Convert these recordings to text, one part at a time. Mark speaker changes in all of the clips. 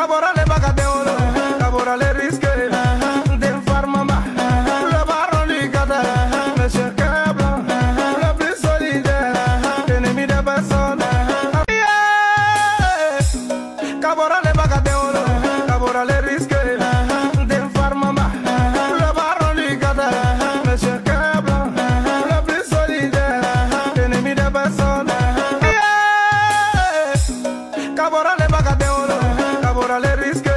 Speaker 1: Caborale Bagadéolo, Caborale risque, Den Farmama, le baron du Qatar, Monsieur Cœur le plus solidaire, ennemi de personne. Yeah. Caborale Bagadéolo, Caborale risque, Den Farmama, le baron du Qatar, Monsieur Cœur le plus solidaire, ennemi de personne. Yeah. Caborale Bagadéolo, Caborale risque,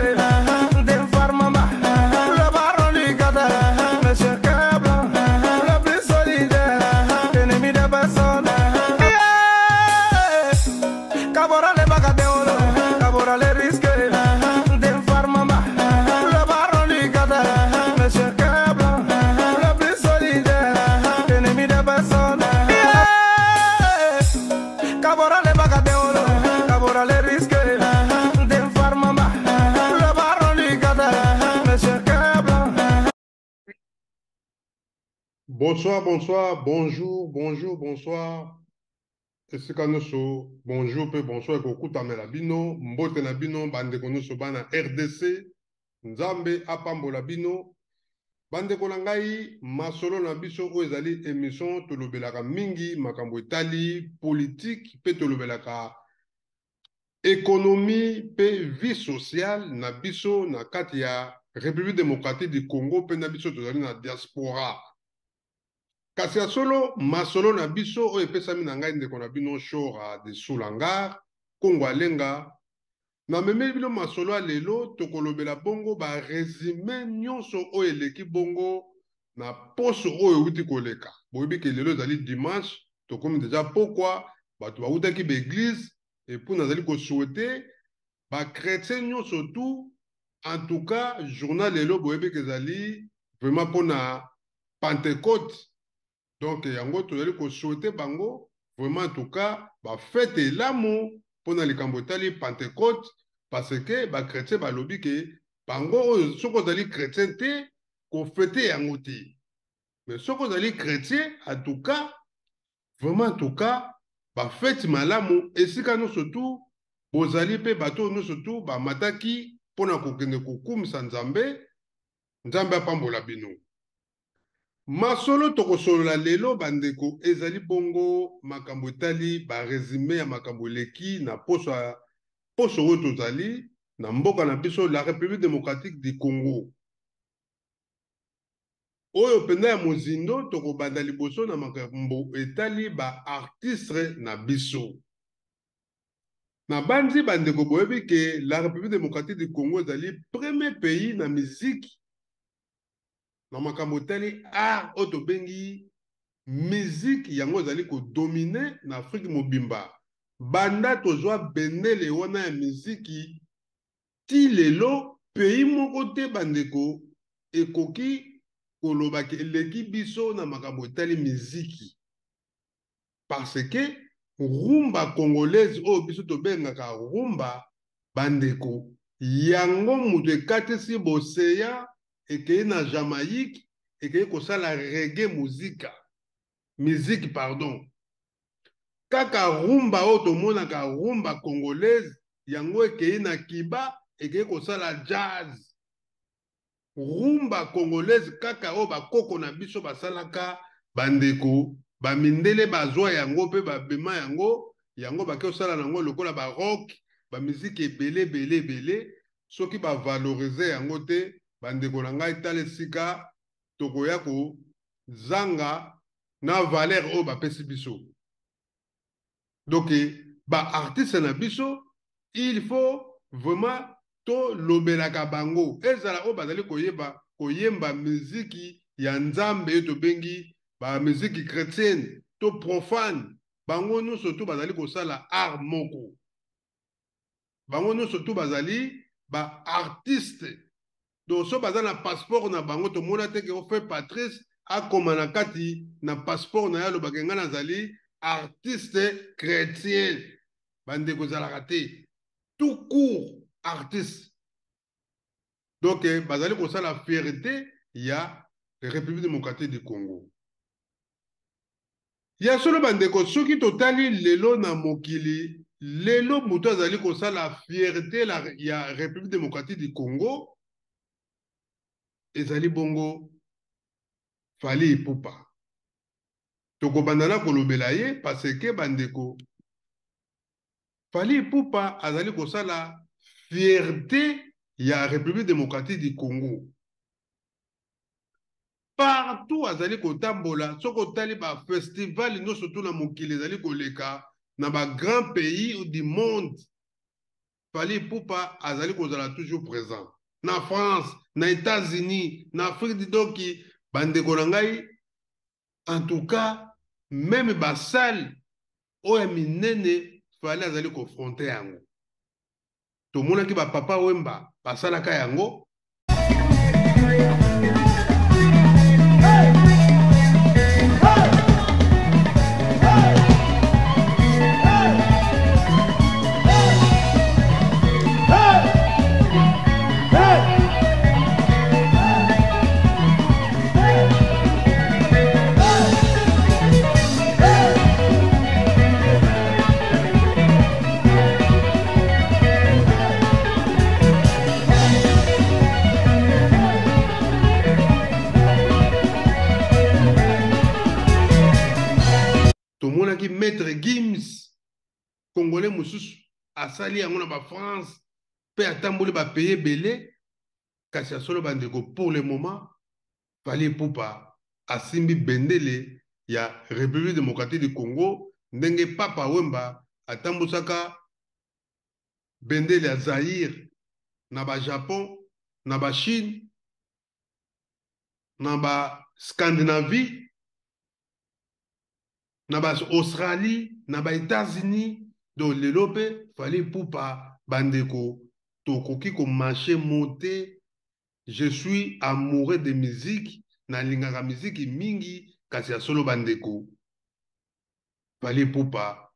Speaker 1: Den Farmama, le baron du Qatar, Monsieur Cœur le plus solidaire, ennemi de personne. Yeah. Caborale Bagadéolo, Caborale risque, Den Farmama, le baron du Qatar, Monsieur Cœur le plus solidaire, ennemi de personne. Yeah. Caborale Bagadéolo, Caborale risque, Den Farmama, le baron du Qatar, Monsieur Cœur
Speaker 2: Bonsoir, bonsoir, bonjour, bonjour, bonsoir. Esika nyonso bonjour mpe bonsoir ekokutamela bino, mbote na bino bandeko nyonso bana RDC. Nzambe apambola bino. Bandeko na ngai, masolo na biso oyo ezali émission tolobelaka mingi makambo etali politique mpe tolobelaka économie mpe vie sociale na biso na kati ya République démocratique du Congo mpe na biso tozali na diaspora. Kasi ya solo masolo na biso oyo epesami na ngai ndeko na bino Shora de Soulangar Kongo Alenga, namemeli bino masolo ya lelo. Tokolobela bongo ba résumé nyonso oyo eleki bongo na poso oyo euti koleka. Boyebi ke lelo ezali dimanche, tokomi deja pokwa, bato bautaki ba église et puis nazali kosouhaiter ba chrétien nyonso tout. En tout cas journal lelo boyebi ke ezali vraiment mpona Pentecôte, donc yango tozali kosouhaiter bango vraiment en tout cas bafete elamu mpona likambo etali Pentecôte, parce que bachrétien balobi ke bango oyo soki ozali chrétien te kofete yango te, mais soki ozali chrétien en tout cas vraiment en tout cas bafete malamu esika nyonso tu bozali mpe bato oyo nyonso tu bamataki mpona kokende kokumisa Nzambe. Nzambe apambola bino. Masolo tokosolola lelo bandeko ezali bongo makambo etali ba résumé ya makambo eleki na poso poso oyo tozali na mboka na biso la République démocratique du Congo. Oyo mpenza ya mozindo tokobanda liboso na makambo etali ba artiste na biso. Na bandi bandeko boyebi ke la République démocratique du Congo ezali premier pays na musique, na makambo etali art oyo tobengi musique, yango ezali kodomine na Afrique mobimba. Banda tozwa bendele wana ya miziki ti lelo, pays moko te bandeko ekoki kolobaki eleki biso na makambo etali miziki, parce que rumba congolaise oyo biso tobengaka rumba bandeko, yango moto ekatisi boseya ekei na Jamaïque, ekei kosala reggae muzika musique pardon. Kaka rumba oyo tomonaka rumba congolaise yango ekei na Kiba, ekei kosala jazz. Rumba congolaise kaka oyo bakoko na biso basalaka bandeko, bamindele bazwa yango mpe babema yango, yango bake kosala nango lokola ba rock, bamiziki ebele ebele ebele. Soki bavalorize yango te bandeko na ngai, tala esika tokoya kozanga na valeur oyo bapesi biso. Donc ba artiste na biso il faut vraiment tolobelaka bango, ezala oyo bazali koyeba koyemba miziki ya Nzambe oyo tobengi ba miziki chrétienne to profane, bango nyonso tu bazali kosala art moko, bango nyonso tu bazali ba artiste. Donc so baza na passeport na bango, tomona te ke ofe Patrice akoma na kati na passeport na ye alobaka ngai nazali artiste chrétien. Bandeko ezalaka te, tout court artiste. Donc bazali kosala fierté ya République démocratique du Congo. Ya solo bandeko, soki totali lelo na mokili Lelo moto azali kosala fierté ya République démocratique du Congo ezali bongo Fally Ipupa. Tokobanda na kolobela ye parce que bandeko, Fally Ipupa azali kosala fierté ya République démocratique du Congo. Partout azali kotambola, soki otali ba festival nyonso tu na mokili ezali koleka na ba grands pays du monde, Fally Ipupa azali kozala toujours présent. Na France, na États-Unis, na Afrique du Doki, bandeko na ngai, en tout cas, même ba salle oyo minene Fally azali confronter yango. Tomonaki ba Papa Wemba basalaka yango. Tomonaki Maître Gims, Congolais mosusu asali yango na ba France pe atamboli ba pays ebele, kasi ya solo bandeko, pour le moment Fally Ipupa asimbi bendele ya République démocratique du Congo ndenge Papa Wemba atambusaka bendele ya Zaïre na ba Japon, na ba Chine, na ba Scandinavie, na ba Australie, na ba États-Unis. Donc lelo pe Fally Ipupa bandeko tokoki ko marcher monter. Je suis amoureux de musique, nalingaka musique mingi, kasi ya solo bandeko Fally Ipupa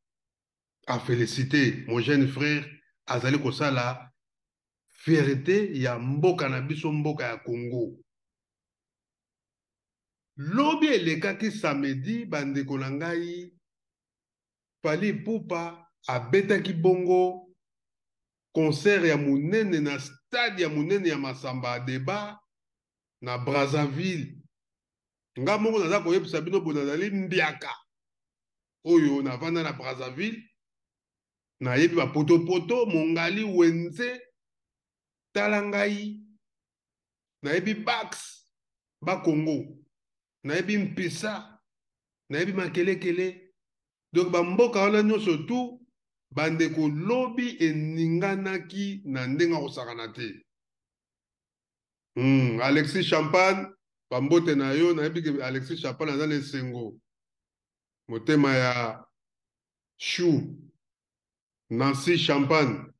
Speaker 2: a félicité mon jeune frère, azali kosala fierté ya mboka na biso, mboka ya Congo. Lobi elekaki samedi bandeko na ngai, Fally Ipupa abetaki bongo concert ya monene na stade ya monene ya Masamba Débat na Brazzaville. Nga moko naza koyebisa bino boye, nazali mbiaka oyo navanda na Brazzaville, nayebi ba potopoto, mongali, wenze, tala ngai, nayebi Bax ba Congo, nayebi Mpisa, nayebi Makelekele. Donc ba mboka wana nyonso tu bandeko lobi eninganaki na ndenge akosakana te. Alexis Champagne, bambote na yo, nayebi ke Alexis Champagne aza na esengo. Motema ya chou Nancy Champagne.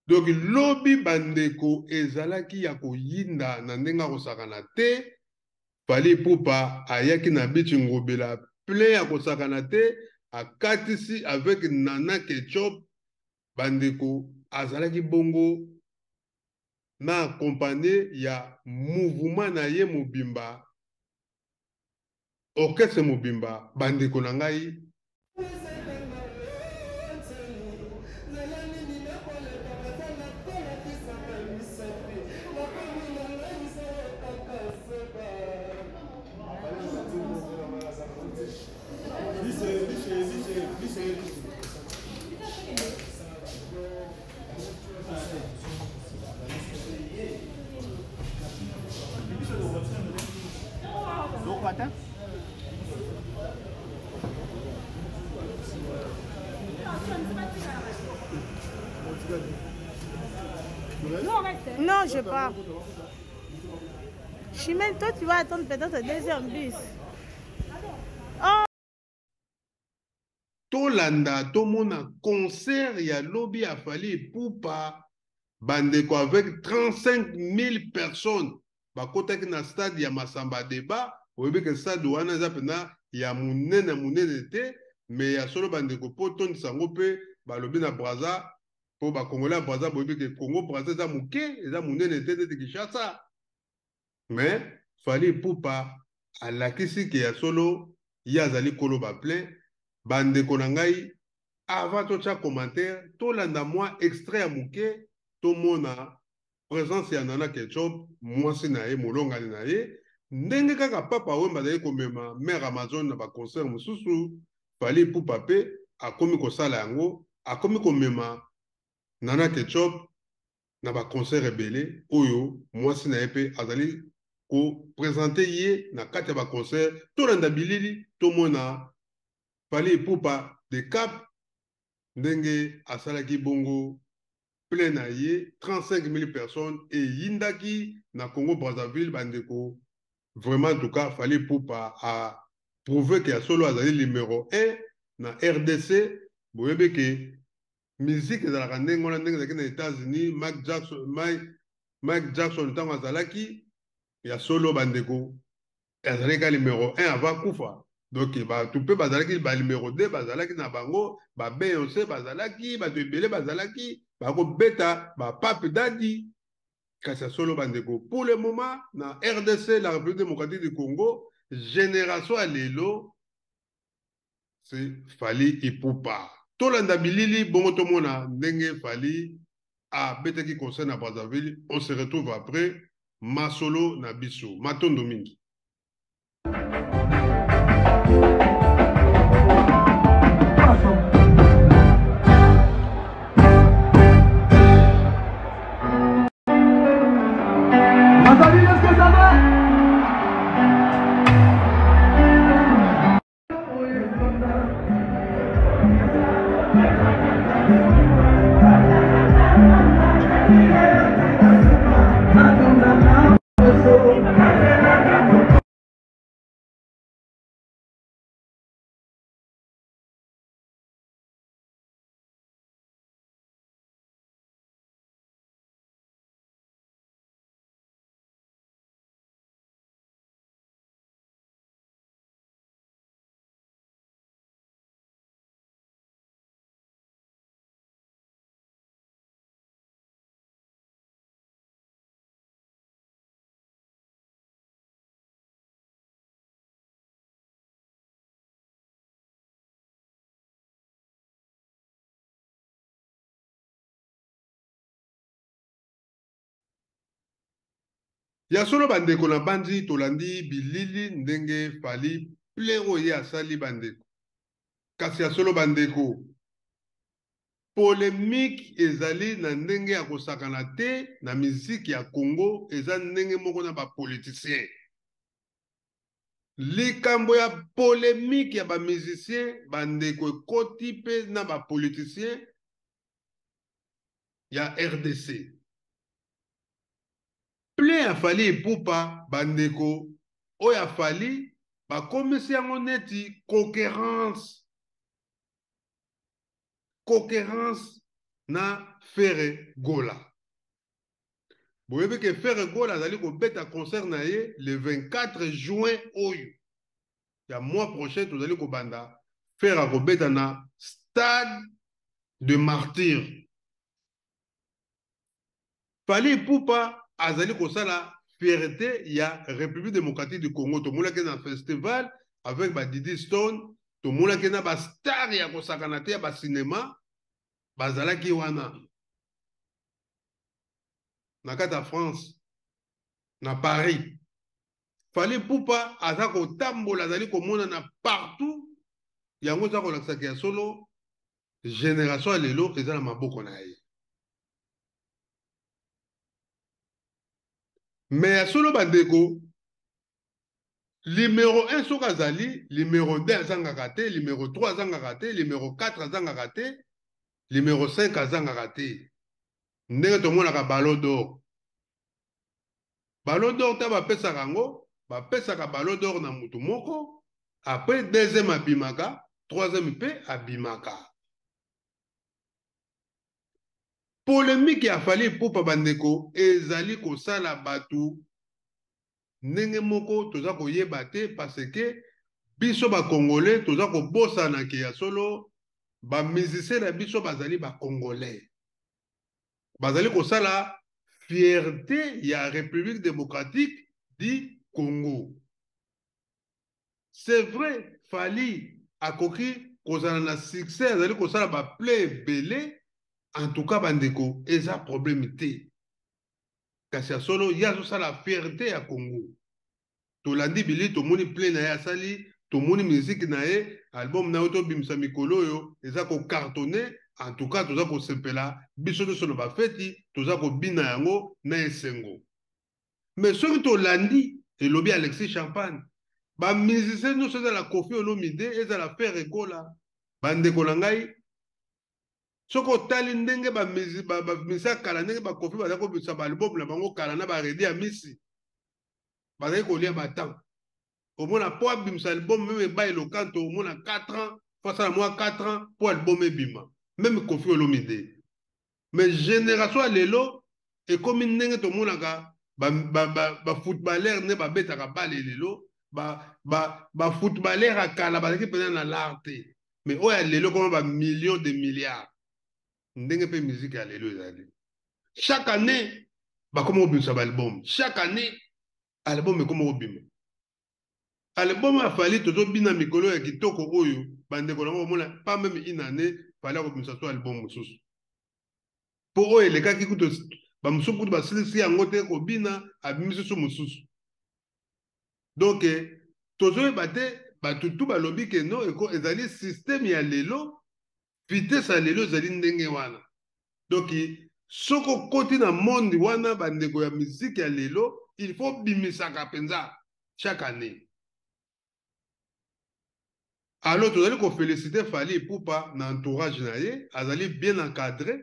Speaker 2: Donc lobi bandeko ezalaki ya koyinda na ndenge akosakana te. Fally Ipupa ayaki na beach Ngobela plein ya kosakana te, akatisi avec Nana Ketchup. Bandeko azalaki bongo na accompagné ya mouvement na ye mobimba, orchestre mobimba. Bandeko na ngai,
Speaker 3: Non, je pars. Chimène, toi, tu vas attendre peut-être le deuxième bus. Oh.
Speaker 2: Tolanda, tomona concert ya lobi ya Fally Ipupa bandeko avec 35 000 personnes bakotaki na stade ya Masamba Débat. Oyebi ke stade wana eza mpenza ya monene monene te, mais ya solo bandeko po tondisa yango mpe balobi na Brazza, po bakongolais ya Brazza boyebi ke Congo Brazza eza moke, eza monene te neti Kinshasa. Mais Fally Ipupa alakisi ke ya solo ye azali koloba plein. Bandeko na ngai, Avant totya commentaire, tolanda mwa extrait ya moke, tomona présence ya Nana Ketchup, mwasi na ye, molongani na ye, ndenge kaka Papa Wemba azali komema mère Amazon na ba concert mosusu, Fally Ipupa pe akomi kosala yango, akomi komema Nana Ketchup na ba concert ebele oyo mwasi na ye pe azali ko presenter ye na kati ya ba concert. Tolanda bilili tomona Fally Ipupa de Cap ndenge asalaki bongo plein na ye 35 000 personnes eyindaki na Congo Brazzaville. Bandeko, vraiment, en tout cas Fally Ipupa a prouvé que ya solo azali numéro 1 na RDC. Boyebi ke musique ezalaka ndenge wana, ndenge ezalaki na États-Unis, Mike Jackson, Mike Jackson ntango azalaki ya solo, bandeko, azalaki ka numéro 1 avant kufa. Donc bato mpe bazalaki ba numéro 2, bazalaki na bango ba Beyoncé, bazalaki bato ebele, bazalaki bakobeta ba Pape Dadi. Kasi ya solo bandeko, pour le moment na RDC, la République démocratique du Congo, génération ya lelo c'est Fally Ipupa. Tolanda bilili bongo tomona ndenge Fally abetaki concert na Brazzaville. On se retrouve après masolo na biso. Matondo mingi.
Speaker 1: Brazzaville, est-ce que ça va?
Speaker 2: Ya solo bandeko, na bandi tolandi bilili ndenge Fally plein oyo ye asali bandeko. Kasi ya solo bandeko, polémique ezali na ndenge ya kosakana te na miziki ya Congo, eza ndenge moko na bapoliticien. Likambo ya polémique ya bamusicien bandeko ekoti mpe na bapoliticien ya RDC. Plein ya Fally Ipupa bandeko, oyo ya Fally bakomisi yango neti concurrence na Ferre Gola. Boyebi ke Ferre Gola azali kobeta concert na ye le 24 juin oyo ya mois prochain, tozali kobanda. Ferre akobeta na Stade de Martyr. Fally Ipupa azali kosala fierté ya République démocratique du Congo. Tomonaki na festival avec ba Didi Stone, tomonaki na bastar ya kosakana te ya bacinéma bazalaki wana na kati ya France, na Paris. Fally Ipupa aza kotambola, azali komonana partout. Yango eza kolakisaka ya solo génération ya lelo eza na maboko na ye. Mais ya solo bandeko, numéro 1 soki azali, numéro 2 azangaka te, numéro 3 azangaka te, numéro 4 azangaka te, numéro 5 azangaka te. Ndenge tomonaka Ballon d'Or, Ballon d'Or ta bapesaka yango, bapesaka Ballon d'Or na mutu moko, après deuxième abimaka, troisième mpe abimaka. Polémique ya Fally Ipupa bandeko ezali kosala bato ndenge moko toza koyeba te, parce que biso bacongolais toza kobosana ke ya solo bamusicien na biso bazali bacongolais, bazali kosala fierté ya République démocratique du Congo. C'est vrai, Fally akoki kozala na succès, azali kosala baplay ebele. En tout cas bandeko, eza problème te, kasi ya solo ye azosala fierté ya Congo. Tolandi bili, tomoni play na ye asali, tomoni musique na ye, album na ye tobimisa mikolo oyo eza kocartonner. En tout cas toza kosepela biso nyonso na bafeti, toza kobina yango na esengo. Mais soki tolandi elobi Alexis Champagne, bamusicien nyonso, ezala Koffi Olomide, ezala Ferre Gola, bandeko na ngai, soki otali ndenge bamusicien ya kala, ndenge baKoffi baza kobimisa baalbum na bango kala na baReddy Amisi, bazali kolia batemps. Omona mpo abimisa album, même Ebay Lokanto, omona 4 ans, fo asala mwa 4 ans mpo album ebima, même Koffi Olomide. Mais génération ya lelo ekomi ndenge tomonaka bafootballeur nde babetaka bale lelo. Bafootballeur ya kala bazalaki mpenza na l'art te, mais oyo ya lelo koma bamillion de milliards. Ndenge mpe musique ya lelo ezali, chaque année bakoma kobimisa baalbum, chaque année album ekoma kobima. Album ya Fally tozobina mikolo ya kitoko oyo, bandeko nango, omona pas même une année, Fally akobimisa so album mosusu, mpo oyo elekaki kutu bamosusu kutu basilisi yango te kobina, abimisi so mosusu. Donc tozoyeba te. Bato tu balobi ke no, ezali système ya lelo, vitesse ya lelo ezali ndenge wana. Donc soki okoti na monde wana, bandeko ya musique ya lelo, il faut bimisaka mpenza chaque année. Alors tozali koféliciter Fally Ipupa na entourage na ye, azali bien encadré.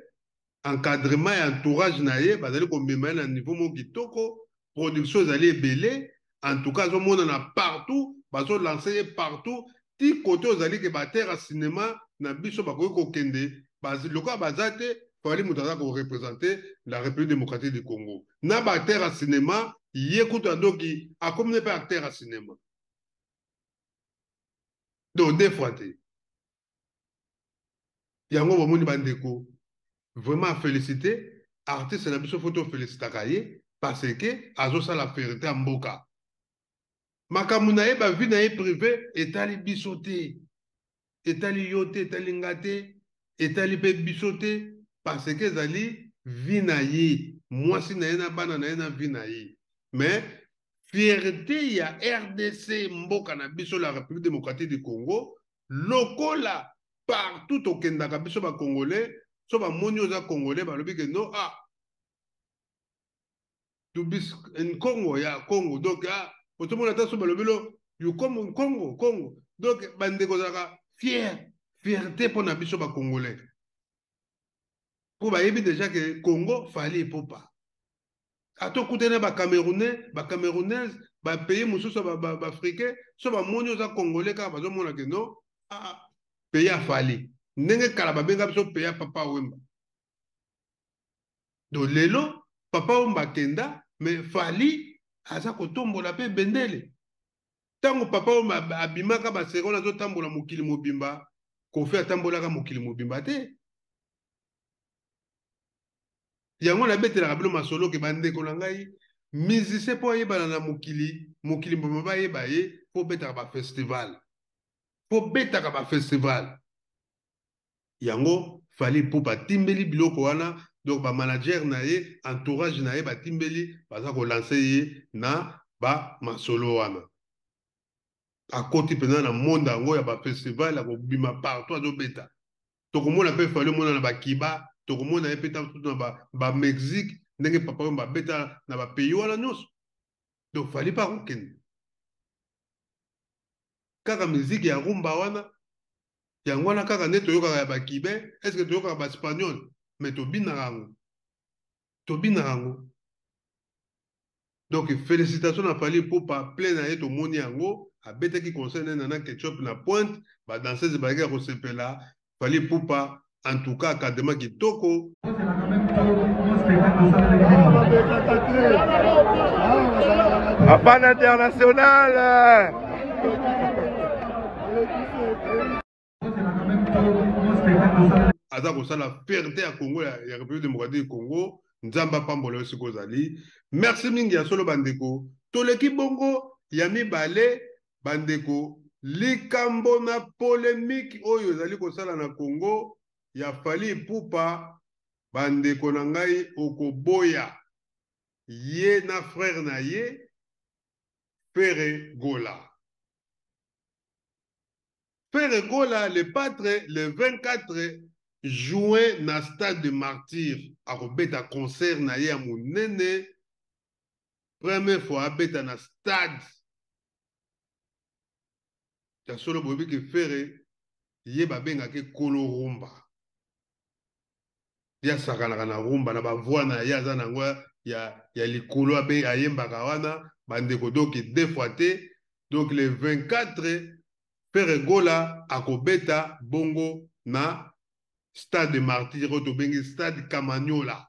Speaker 2: Encadrement ya entourage na ye, bazali komema ye na niveau moko kitoko, production ezali ebele. En tout cas azomonana partout, bazolancer ye partout, ti kote ozali ke baacteur ya cinéma na biso bakoki kokende lokola baza te. Fally moto aza koreprésenter la République démocratique du Congo na baacteur ya cinéma. Ye kutu adoki akomi ne mpe acteur ya cinéma, donc deux fois te. Yango bomoni bandeko, vraiment félicité artiste na biso, fo tofélicitaka ye parce que azosala fierté ya mboka. Makambo na ye, bavie na ye privé etali biso te, etali yo te, etali nga te, etali mpe biso te, parce que ezali vie na ye, mwasi na ye na bana na ye na vie na ye. Mais fierté ya RDC, mboka na biso la République démocratique du Congo, lokola partout tokendaka, biso bacongolais, so bamoni oza Congolais, balobi ke no, ah, du bist in Congo, ya Congo. Donc ah, otomona ata so balobi lo you come Congo, Congo. Donc bandeko, ozalaka fier, fierté mpo na biso bacongolais, mpo bayebi déjà ke Congo, Fally Ipupa. Ata okutani na bacamerounais, bacamerounaise, bapays mosusu baafricain, so bamoni oza Congolais kaka, bazomona ke no, ah, pays ya Fally. Ndenge kala babenga biso pays ya Papa Wemba. Donc lelo Papa Wemba akenda, mais Fally aza kotombola mpe bendele. Ntango Papa Wemba abimaka basere wana azotambola mokili mobimba, Koffi atambolaka mokili mobimba te. Yango nabetelaka bino masolo ke bandeko na ngai, musicien mpo ayebana na mokili, mokili mobimba bayeba ye, mpo obetaka bafestival, mpo obetaka bafestival. Yango Fally Ipupa atimbeli biloko wana. Donc bamanager na ye, entourage na ye batimbeli, baza kolancer ye na bamasolo wana. Akoti mpenza na monde yango ya bafestival, ya kobima partout, azobeta. Tokomona mpe Fally omona na bakiba, tokomona ye mpe ntango na baMexique, ndenge Papa oyo babeta na bapays wana nyonso. Donc Fally mpe akokende kaka miziki ya rumba wana, yango wana kaka nde toyokaka ya bacubain. Est-ce toyokaka baespagnol? Mais tobinaka yango, tobinaka yango. Donc félicitation na Fally Ipupa. Plein na ye tomoni yango, abetaki concert nene na Ketchup na Pointe, badanseuse bazalaki ya kosepela. Fally Ipupa, en tout cas encadrement kitoko.
Speaker 1: Afan international.
Speaker 2: Aza kosala fierté ya Congo, ya République démocratique du Congo. Nzambe apambola yo sikoyo ozali. Merci mingi ya solo bandeko. Toleki bongo ya mibale, bandeko. Likambo na polemique oyo ezali kosala na Congo ya Fally Ipupa, bandeko na ngai, okoboya ye na frère na ye Ferre Gola. Ferre Gola le patre le 24 juin na stade de martyr akobeta concert na ye ya monene, première fois abeta na stade. Ya solo boyebi ke Ferre ye babengaki kolo rumba, ye asakanaka na rumba na bavoi na ye aza nango ya likolo, ayembaka wana bandeko. Donc deux fois te, donc le 24 Ferre Gola akobeta bongo na stade de martyr oyo tobengi stade Kamanyola.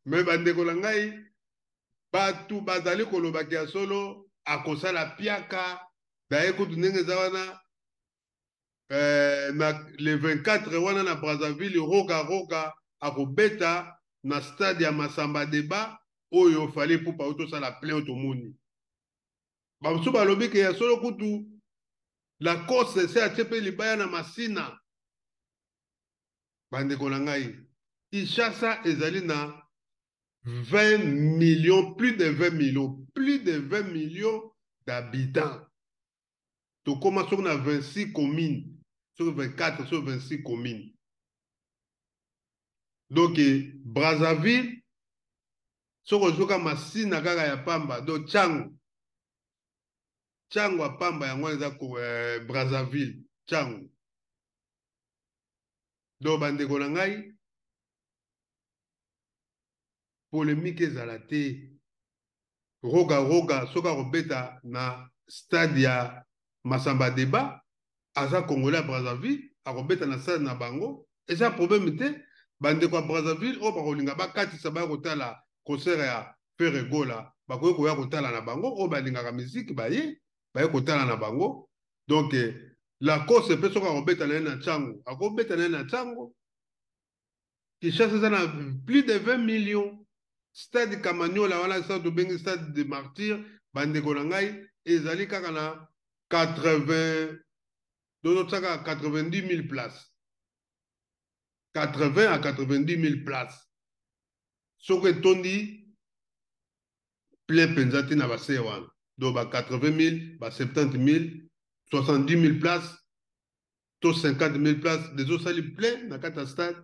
Speaker 2: Me bandeko na ngai, bato bazali kolobaki ya solo akosala piaka daye kutu ndenge eza wana na le 24 wana na Brazzaville, Roga Roga akobeta na stade ya Masamba Deba oyo Fally Ipupa oyo tosala plein oyo tomoni. Bamosusu balobi ke ya solo kutu Lacoste se atie mpe libaya na Masina. Bandeko na ngai, Kinshasa ezali na 20 millions, plus de 20 millions, plus de 20 millions d'habitants. Tokóma soki na 26 communes, soki 24, soki 26 communes. Donc Brazzaville, soki ozoka Masina kaka ya pamba, donc Tshangu, Tshangu ya pamba yango wana eza Brazzaville, Tshangu. Donc bandeko na ngai, polémique ezala te. Roga Roga soki akobeta na stade ya Masamba Deba, aza congolais ya Brazzaville, akobeta na stade na bango, eza problème te. Bandeko ya Brazzaville oyo bakolinga bakatisa baya kotala concert ya Ferre Gola, bakoki koya kotala na bango. Oyo balingaka musique baye kotala na bango. Donc Lacoste mpe soki akobeta na ye na Ntango, akobeta na ye na Ntango. Kinshasa eza na plus de 20 millions. Stade Kamanyola wana, stade tobengi stade de martyr, bandeko na ngai, ezali kaka na 80, tozotiaka 90 000 places, 80 à 90 000 places, soki etondi plein mpenza te na base wana. Donc ba 80 000, ba 70 000, 70 000 places to 50 000 places deja osali plein na kati ya stade.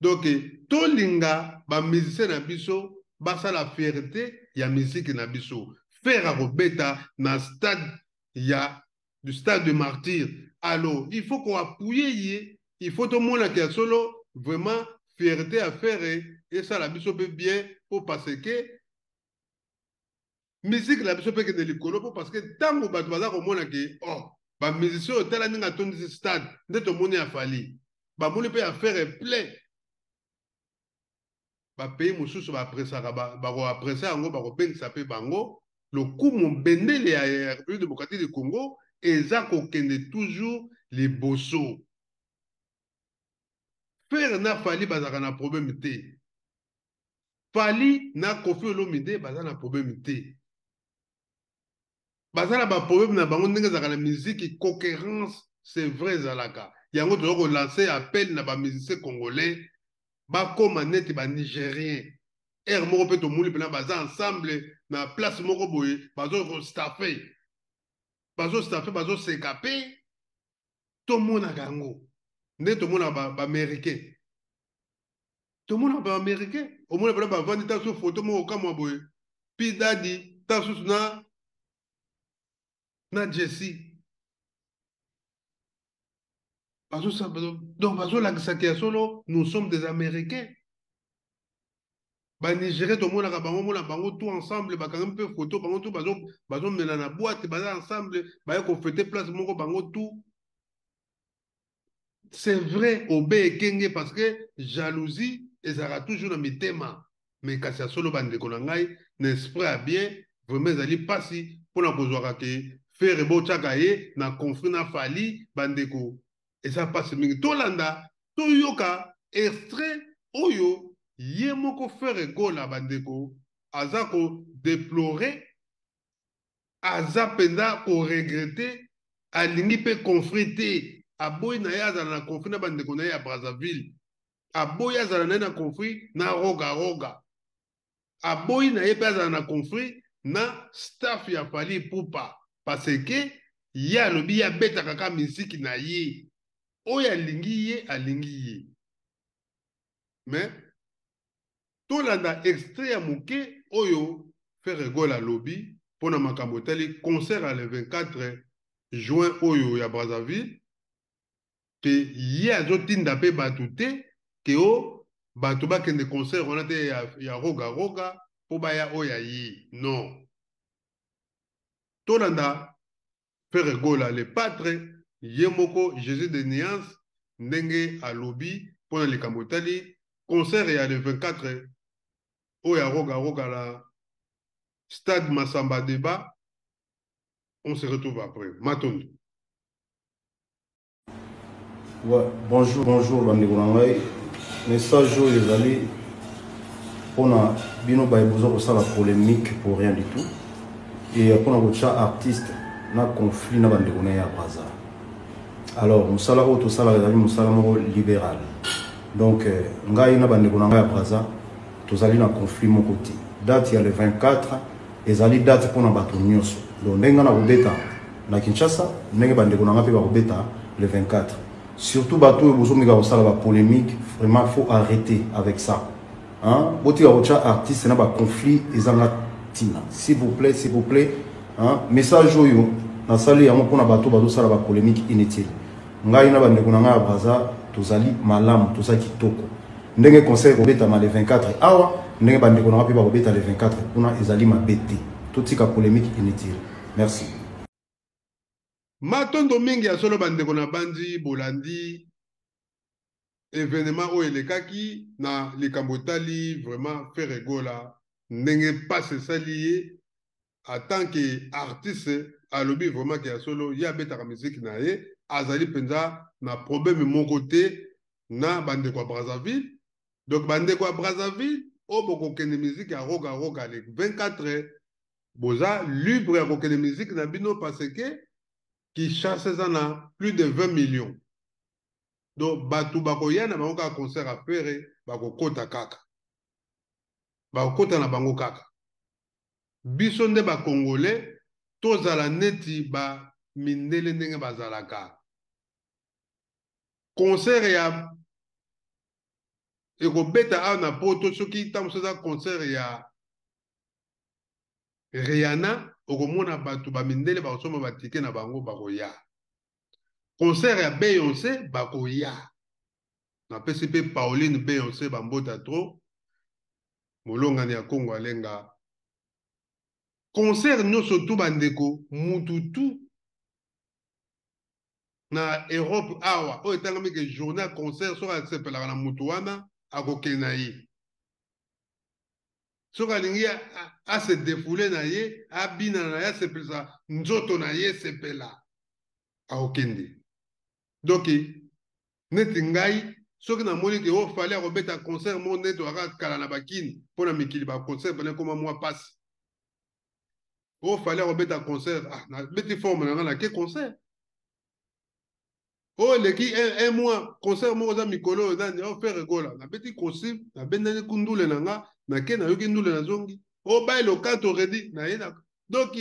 Speaker 2: Donc tolinga bamusicien na biso basala fierté ya musique na biso. Ferre akobeta na stade ya du stade de martyr, alors il faut koappuyer ye, il faut tomonaka ya solo vraiment fierté ya Ferre esala biso mpe bien, mpo parce que musique na biso mpe ekende likolo, mpo parce que ntango bato baza komona ke oh, bamusicien oyo, tala ndenge atondisi stade, nde tomoni ya Fally, bamoni mpe ya Ferre plein. Bapays mosusu baappréciaka, bakoapprécier yango, bakobengisa mpe bango lokumu. Bendele ya République démocratique du Congo eza kokende toujours liboso. Ferre na Fally bazalaka na problème te, Fally na Koffi Olomide baza na problème te. Baza na baproblème na bango ndenge ezalaka na musique, concurrence, c'est vrai, ezalaka yango. Toza kolancer appel na bamusicien congolais bakóma neti banigérien. Aire moko mpe tomoni mpena baza ensemble na place moko boye, bazostaffe, bazostaffe, bazoseka mpe tomonaka yango nde tomonaka baaméricain, tomonaka baaméricain. Omona mpena bavandi ta so foto moko okamwa boye, P Diddy ta susu na Jay-Z, donc bazolakisaka ya solo nous sommes des Américains. Banigérien tomonaka bango, mona bango tout ensemble, bakangi mpe photo, bango tout bazomela na boîte, baza ensemble, baye kofêter place moko bango tout. C'est vrai, obe ekenge parce que jalousie ezalaka toujours na mitema, mais kasi ya solo, bandeko na ngai, na esprit ya bien, vraiment ezali mpasi mpona kozwaka ke Ferre botiaka ye na conflit na Fally. Bandeko, eza mpasi mingi. Tolanda, toyoka extrait oyo ye moko Ferre Gola, bandeko, aza kodéplorer. Aza mpenza ko regretter, alingi mpe conflit te, aboyi na ye azala na conflit na bandeko na ye ya Brazzaville, aboyi azala na ye na conflit na Roga Roga, aboyi na ye mpe azala na conflit na staff ya Fally Ipupa, parce que ye alobi ye abetaka kaka miziki na ye, oyo alingi ye alingi ye. Mais tolanda extrait ya moke oyo Ferre Gola alobi mpona makambo etali concert ya le 24 juin oyo ya Brazzaville, ke ye azotinda mpe bato te ke o bato bakende concert wana te ya Roga Roga mpo baya oyo ya ye. Non, tolanda Ferre Gola le patre ye moko Jesus de nuance ndenge alobi mpona likambo etali concert ya le 24 oyo ya Roga Roga na stade Massamba Débat. On se retrouve après. Matondo.
Speaker 4: Ouais, bonjour, bonjour bandeko na ngai. Message oyo ezali mpona bino baye boza kosala polémique pour rien du tout et mpona kotya artiste na conflit na bandeko na ye ya Brazza. Alors mosala oyo tosalaka ezali mosala moko libéral. Donc euh, ngai na bandeko na ngai ya Brazza tozali na conflit moko te. Date ya le 24 ezali date mpona bato nyonso. Donc ndenge ngai nakobeta na Kinshasa, ndenge bandeko na ngai mpe bakobeta le 24. Surtout bato oyo bozomeka kosala ba polémique, vraiment faut arrêter avec ça. Hein? Botika kotya artiste na ba conflit ezanga ntina. S'il vous plaît, s'il vous plaît, hein? Message oyo nasali yango mpona bato bazosala ba polémique inutile. Ngai na bandeko na ngai ya Brazza tozali malamu, toza kitoko. Ndenge concert ekobetama le 24 awa, ndenge bandeko na ngai mpe bakobeta le 24 kuna, ezali mabe te. Totika polémique inutile. Merci.
Speaker 2: Matondo mingi ya solo bandeko na bandi bolandi evenement oyo elekaki na likambo etali vraiment Ferre Gola ndenge mpasi esali ye en tant que artiste. Alobi vraiment ke ya solo ye abetaka miziki na ye, azali mpenza na problème moko te na bandeko ya Brazzaville. Donc bandeko ya Brazzaville oyo bokokende miziki ya Roga Roga le 24, boza libre ya kokende miziki na bino, parce que Kinshasa eza na plus de 20 millions. Donc bato bakoya na bango kaka concert ya Ferre, bakokota kaka, bakokota na bango kaka. Biso nde bacongolais tozala neti ba mindele ndenge bazalaka. Concert ya ekobeta awa na Poto, soki ntango mosusu eza concert ya Rihanna, okomona bato bamindele bakosomba batike na bango, bakoya. Concert ya Beyoncé, bakoya. Napesi mpe Pauline Beyoncé bambota trop, molongani ya Kongo alenga. Concert nyonso tu bandeko, mutu tu na Europe awa oyo etangami ke journée ya concert, soki asepelaka na mutu wana akokende na ye, soki alingi ase défoule na ye, abina na ye, asepelisa nzoto na ye, sepela, akokende. Donc neti ngai soki namoni ke oyo Fally akobeta concert moko neti waka kala na bakini mpo na mikili baconcert pene ekoma mwa mpasi, oyo Fally akobeta concert, ah, nabeti forme na ngai, nake concert oyo eleki un mois. Concert moko eza mikolo oyo nani oyo Ferre Gola, nabeti costume, nabendani ndule na nga, nake, nayoki ndule, nazongi. Oyo bai lokato redi naye na. Donc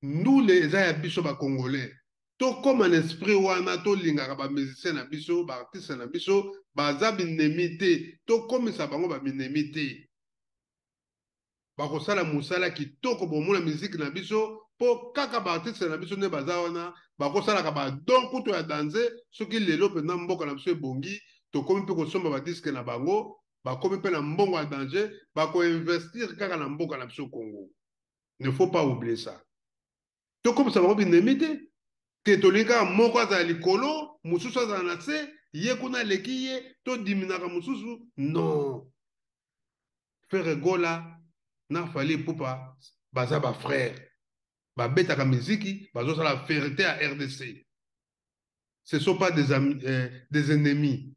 Speaker 2: ndule eza ya biso bacongolais, tokóma na esprit wana, tolingaka bamusicien na biso, baartiste na biso, baza binemi te, tokomisa bango baminemi te. Bakosala mosala kitoko, bomona miziki na biso, mpo kaka baartiste na biso nde baza wana, bakosalaka badon kutu ya danse. Soki lelo mpenza mboka na biso ebongi, tokomi mpe kosomba badisque na bango, bakomi mpe na mbongo ya danger, bakoinvestir kaka na mboka na biso Congo. Ne faut pas oublier ça. Tokomisa bango binemi te ke tolingi kaka moko azala likolo, mosusu azala na se, ye kuna aleki ye, todiminaka mosusu. Non, Ferre Gola na Fally Ipupa baza bafrère, babetaka miziki, bazosala fierté ya RDC. Ce sont pas des, amis, des ennemis.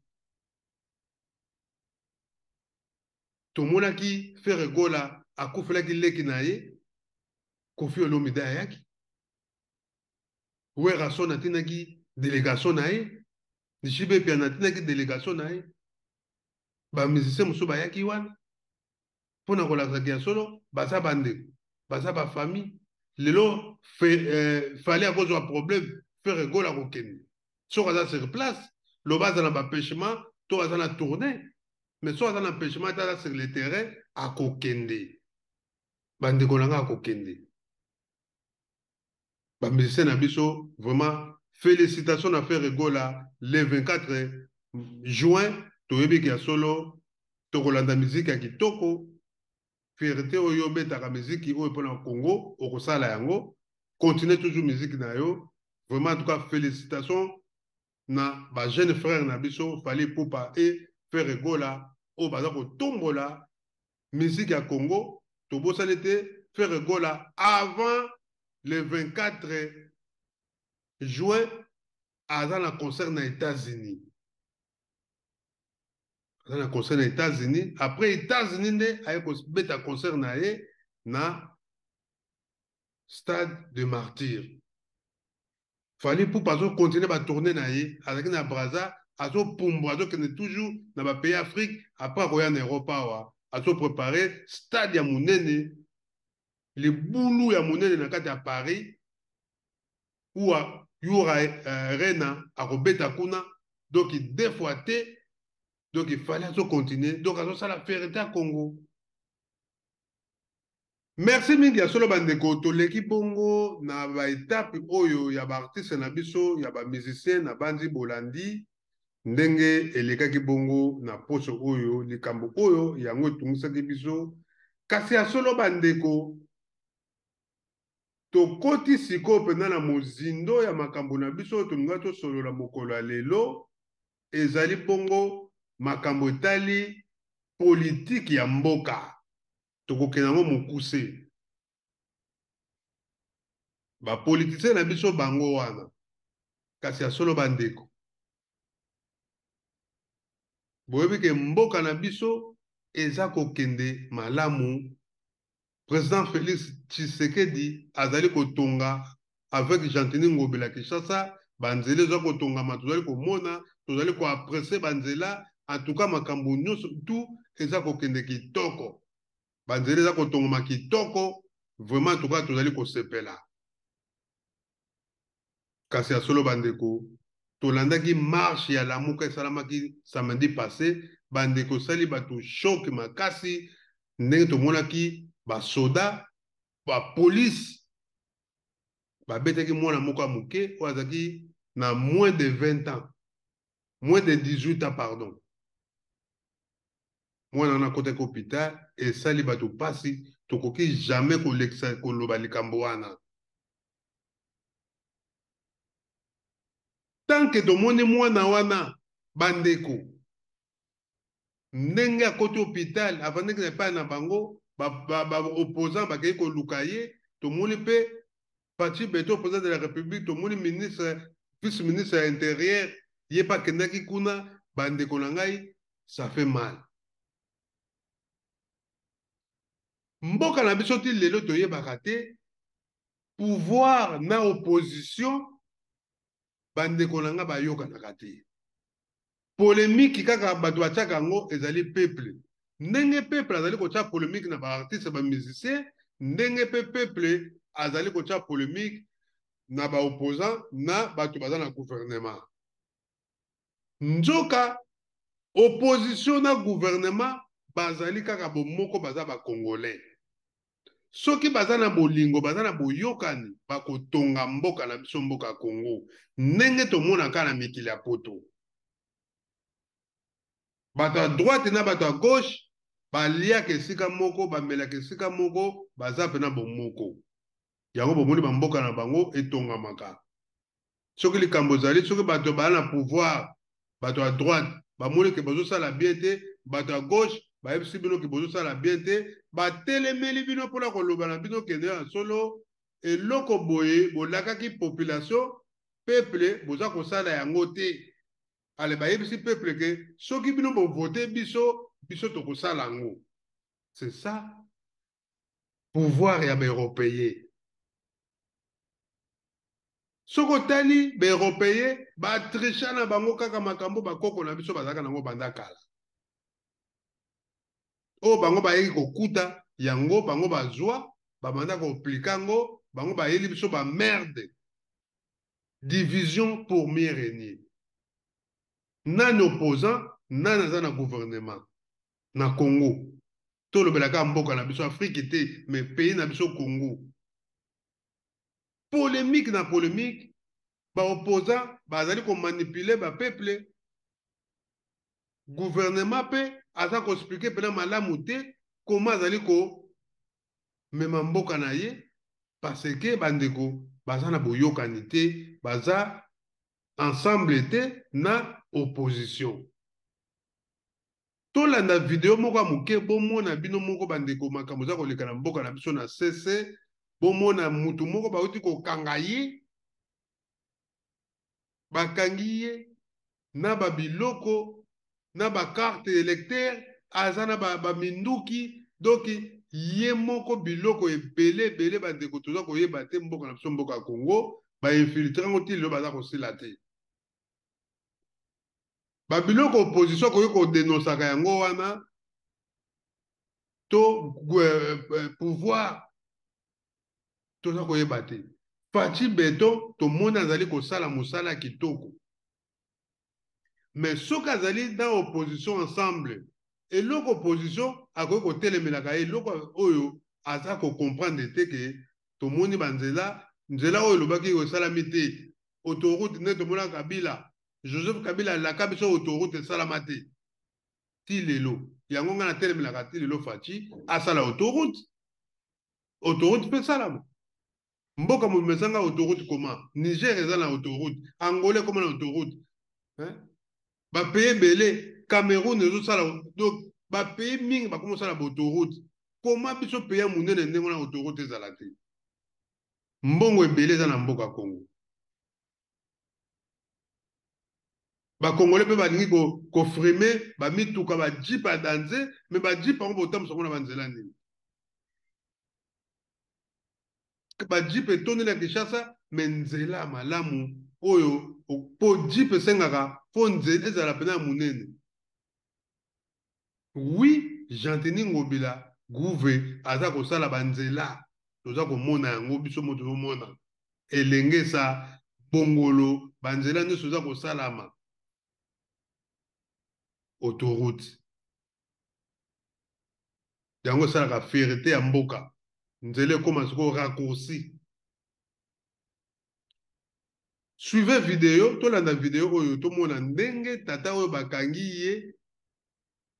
Speaker 2: Tomonaki Ferre Gola akufelaki leki na ye, Koffi Olomide ayaki. Werrason atindaki délégation na ye, JB Mpiana atindaki délégation na ye, ba musiciens mosusu bayaki wana mpo na kolakisaki ya solo baza bandeko, baza ba famille. Lelo Fally akozwa problème, Ferre Gola akokende soki aza sur place, loba aza na baempêchement to aza na tournée, mais soki aza na empêchement te, aza sur le terrain, akokende. Bandeko na nga, akokende. Bamusicien na biso, vraiment félicitations na Ferre Gola. Le 24 juin, toyebi ya solo tokolanda miziki ya kitoko. Fierté oyo obetaka miziki oyo mpona Congo, okosala yango. Continue toujours musique na yo. Vraiment, en tout cas, félicitations na bajeune frère na biso Fally Ipupa et Ferre Gola oyo baza kotombola musique ya Congo. Tobosani te, Ferre Gola, avant le 24 juin, aza na concert na États-Unis, aza na concert na États-Unis. Après États-Unis nde aye kobeta concert na ye na Stade de Martyr. Fally Ipupa azocontinue batournée na ye, azalaki na Braza, azopumbwa, azokende toujours na bapays Afrique. Après akoya na Europe awa, azoprépare stade ya monene, libulu ya monene na kati ya Paris uwa yura rena akobeta kuna. Donc deux fois te. Donc Fally azocontinue, donc azosala fierté ya Congo. Merci mingi ya solo bandeko. Toleki bongo na baétape oyo ya baartiste na biso, ya bamusicien na bandi bolandi ndenge elekaki bongo na poso oyo. Likambo oyo yango etungisaki biso. Kasi ya solo bandeko, tokoti sikoyo mpenza na mozindo ya makambo na biso oyo tolinga tosolola mokolo ya lelo. Ezali bongo makambo etali politike ya mboka. Tokokende yango mokuse. Bapoliticien na biso bango wana. Kasi ya solo bandeko, boyebi ke mboka na biso eza kokende malamu. Président Félix Tshisekedi azali kotonga avec Gentiny Ngobila Kinshasa. Banzela eza kotongama, tozali komona, tozali koapprécier banzela. En tout cas, makambo nyonso tout eza kokende kitoko, banzela eza kotongama kitoko. Vraiment, en tout cas, tozali kosepela. Kasi ya solo bandeko, tolandaki marche ya Lamuka esalamaki samedi passé. Bandeko, esali bato choc makasi ndenge tomonaki basoda, bapolice babetaki mwana moko ya moke oyo azalaki na moins de 20 ans, moins de 18 ans, pardon. Mwana wana akotaki hôpital. Esali bato mpasi. Tokoki jamais kolekisa koloba likambo wana tant que tomoni mwana wana, bandeko, ndenge akoti hôpital, avandaki na epai na bango, baopposant bakei koluka ye. Tomoni mpe Fatshi Béton, président de la République, tomoni ministre, vice ministre ya Intérieur, ye mpe akendaki kuna. Bandeko na ngai, ça fait mal. Mboka na biso ti lelo toyebaka te pouvoir na opposition. Bandeko na nga, bayokanaka te. Polémique kaka bato batiaka yango ezali peuple. Ndenge peuple azali kotia polémique na baartiste, bamusicien, ndenge mpe peuple azali kotia polémique na baopposant, na bato baza na gouvernement. Nzoka opposition na gouvernement bazali kaka bomoko, baza bacongolais. Soki baza na bolingo, baza na boyokani, bakotonga mboka na biso, mboka ya Congo, ndenge tomonaka na mikili ya Poto. Bato ya droite na bato ya gauche baliaka esika moko, bamelaka esika moko, baza mpena bomoko. Yango bomoni bamboka na bango etongamaka. Soki likambo ezali, soki bato baa na pouvoir, bato ya droite bamoni ke bazosala bien te, bato ya gauche bayebisi bino ke bozosala bien te, batelemeli bino mpona koloba na bino kende ya solo, eloko boye bolakaki population, peuple, boza kosala yango te. Ale bayebisi peuple ke soki bino bovote biso, biso tokosala yango. C'est ça pouvoir ya baeuropéen. Soki otali baeuropéen batricha na bango kaka makambo bakoko na biso bazalaka nango banda kala. Oyo bango bayeki kokuta yango, bango bazwa, babanda koaplika yango, bango bayeli biso ba merde. Division pour mieux régner. Nani opposant, nani aza na gouvernement na Congo? Tolobelaka mboka na biso Afrique te, mais pays na biso Congo. Polémique na polémique, ba opposant bazali komanipuler ba peuple. Gouvernement mpe aza koexpliquer mpena malamu te koma azali komema mboka na ye, parce que bandeko baza na boyokani te, baza ensemble te na opposition. Tolanda video moko ya moke, bomona bino moko bandeko makambo eza koleka na mboka na biso na CC. Bomona mutu moko bauti kokanga ye, bakangi ye na babiloko na bacarte électeur, aza na baminduki ba donc ye moko biloko ebele ebele. Bandeko, toza koyeba te mboka na biso, mboka ya Congo, bainfiltre yango ti lelo baza kosila te. Babiloko opposition akoki kodenosaka yango wana to pouvoir, toza koyeba te. Fatshi Béton, tomoni azali kosala mosala kitoko, mais soki azali na opposition ensemble, eloko opposition akoki kotelemelaka ye, eloko oyo aza kocomprendre te ke tomoni banzela, nzela oyo elobaki esalami te, autoroute nde tomona Kabila, Joseph Kabila alaka biso autoroute, esalama te ti lelo. Yango ngai natelemelaka ti lelo Fatshi asala autoroute. Autoroute mpe esalama, mboka mobima ezanga autoroute. Koma Niger eza na autoroute, Angola ekoma na autoroute, bapays ebele, Cameroun ezosala, donc bapays mingi bakoma kosala baautoroute. Koma biso pays ya monene ndenge wana, autoroute ezala te? Mbongo ebele eza na mboka Congo. Bakongole mpe balingi kofrimer bamituka, bajeep ya danger, mais bajeep yango botambusa yango na banzela nini? Bajeep etondi na Kinshasa, mais nzela ya malamu oyo mpo jeep esengaka mpo nzela ezala pena ya monene. Oui, Gentiny Ngobila gouve aza kosala banzela, toza komona yango, biso mo tozomona Elengesa, Bongolo, banzela nyonso eza kosalama, autoroute. Yango esalaka fierté ya mboka. Nzela ekóma sikoyo raccourci. Suivez video, tolanda video oyo, tomona ndenge tata oyo bakangi ye.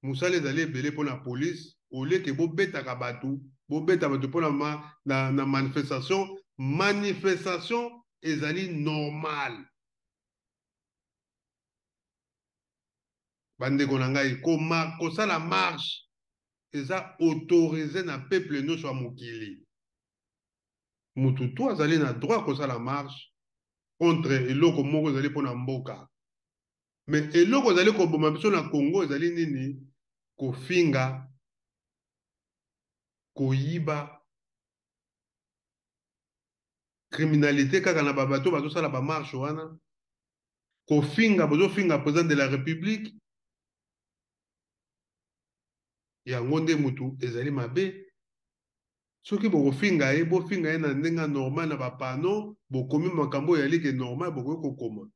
Speaker 2: Mosala ezali ebele mpona police. Oleke bobetaka bato, bobeta bato mpona na manifestation. Manifestation ezali normal, bandeko na ngai. Kosala marche eza autorisé na peuple nyonso ya mokili. Mutu tu azali na droit kosala marche contre eloko moko ezali mpona mboka. Mais eloko ezali koboma biso na Congo ezali nini? Kofinga, koyiba, criminalité kaka na babato bazosala bamarche wana, kofinga, bozofinga président de la République. Yango nde mutu ezali mabe. Soki bokofinga ye, bofinga ye na ndenge normal, na bapano bokomi makambo oyo yali ke normal, bokoki kokoma.